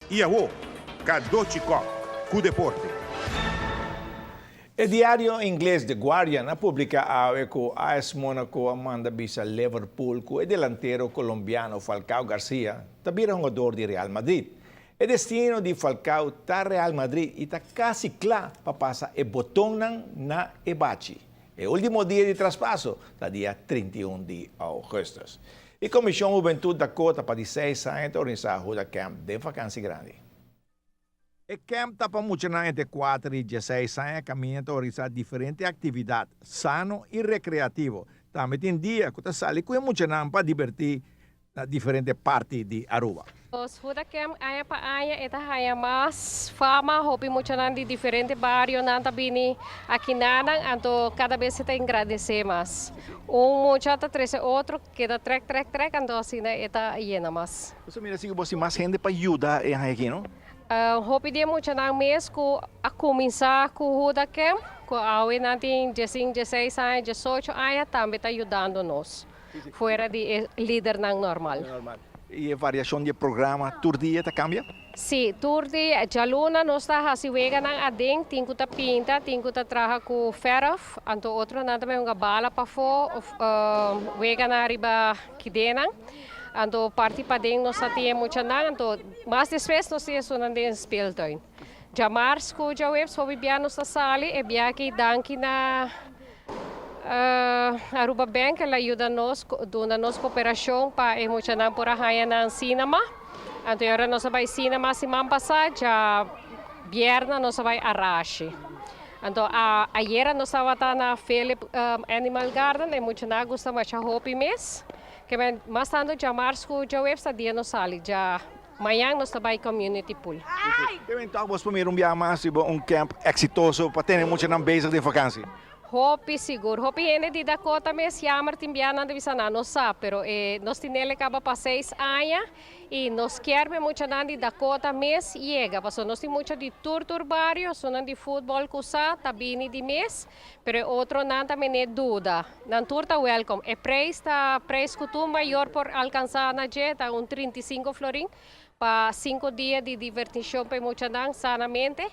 Y awo, Cadochi Kock cu deporte. E diario ingles The Guardian a publica awe cu AS Monaco a manda bisa Liverpool cu e delantero colombiano Falcao Garcia ta bira hungador di Real Madrid. E destino di Falcao ta Real Madrid y ta casi cla pa pasa e botonnan na e bachi. E ultimo dia di traspaso ta dia 31 di augustus. E Comision Hubentud Dakota pa di 6 aña ta organisa Huda Camp den vakantie grandi. E camp ta pa muchanan entre 4 y 16 aña, caminda ta organisa diferente actividad, sano y recreativo. Tambe tin dia cu ta sali cu e muchanan pa diverti na diferente parti di Aruba. Nos Huda Camp aña pa aña e ta haya mas fama, hopi muchanan di diferente barionan ta bini akinanan, anto cada bes ta engrandece mas. Un mucha ta trece otro, keda trek, trek, trek, anto asina e ta yena mas. Bo mira si bo mas hende pa yuda e aki, no? Hopi di muchanan mes cu a cuminsa cu Huda Camp, cu awe nan tin 15, 16 aña, 18 aña, tambe ta yudando nos. Fuera di lidernan normal. Normal. Y e variacion di programa tur dia ta cambia? Si, tur dia. Dialuna nos ta hasi weganan aden, tin cu ta pinta, tin cu ta traha cu verf, anto otronan tambe hunga bala pafo, of weganan riba kidenan. Anto parti paden nos ta tin muchanan, anto mas despues nos tin esunnan den speeltuin. Diamars cu diahuebs hopi bia nos ta sali, e bia aki danki na Aruba Bank el a yuda nos, duna nos cooperacion pa e muchanan por a haya nan cinema. Anto ora nos a bay cinema siman pasa, diabierna nos a bay Arashi. Anto ayera nos tabata na Philip Animal Garden, e muchanan gusta masha hopi mes. Ke men mas tanto diamars cu diahuebs ta dia nos sali, djamañan nos ta bay community pool. Ke men toch bos por mira un biaha mas riba un camp exitoso pa tene muchanan bezig den vakantie. Hopi sigur. Hopi hende di Dakota mes jammer tin bianan di bisa nan no sa, pero nos tinele caba pa 6 aña y nos kier me muchanan di Dakota mes yega. Paso nos tin mucho di tur tur barrio, sunan di futbol cu sa, ta bini di mes, pero e otronan ta mene duda. Nan tur ta welcome. E prijs ta prijs cu tur mayor por alcansa na dje, ta un 35 florin pa 5 dia di diverticion pa muchanan sanamente.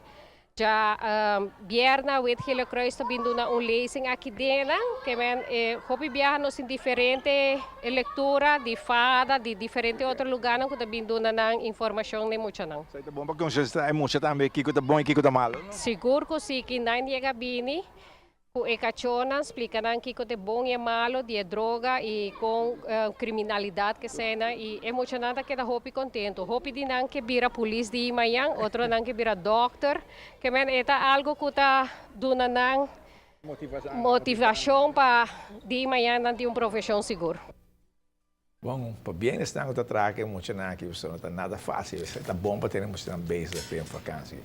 Diabierna Wit Gele Kruis ta bin duna un lezing aki dena, ke men hopi biaha nos tin diferente lectura di fada di diferente otro lugarnan cu ta bin duna nan informacion di muchanan. Esey ta bon pa concientisa e mucha tambe kico ta bon y kico ta malo, no? Sigur cu si, ki nan yega bini cu e cachonan, splica nan kico ta bon y malo di e droga y con criminalidad cu esey y e muchanan ta keda hopi contento. Hopi di nan ke bira polis di mañan, otronan ke bira doctor, ke men e ta algo cu ta duna nan motivacion pa di mañan nan tin un profesion sigur. Bon, pa bienestar cu ta traha muchanan aki, no ta nada facil. Ta bon pa tene muchanan bezig den vakantie.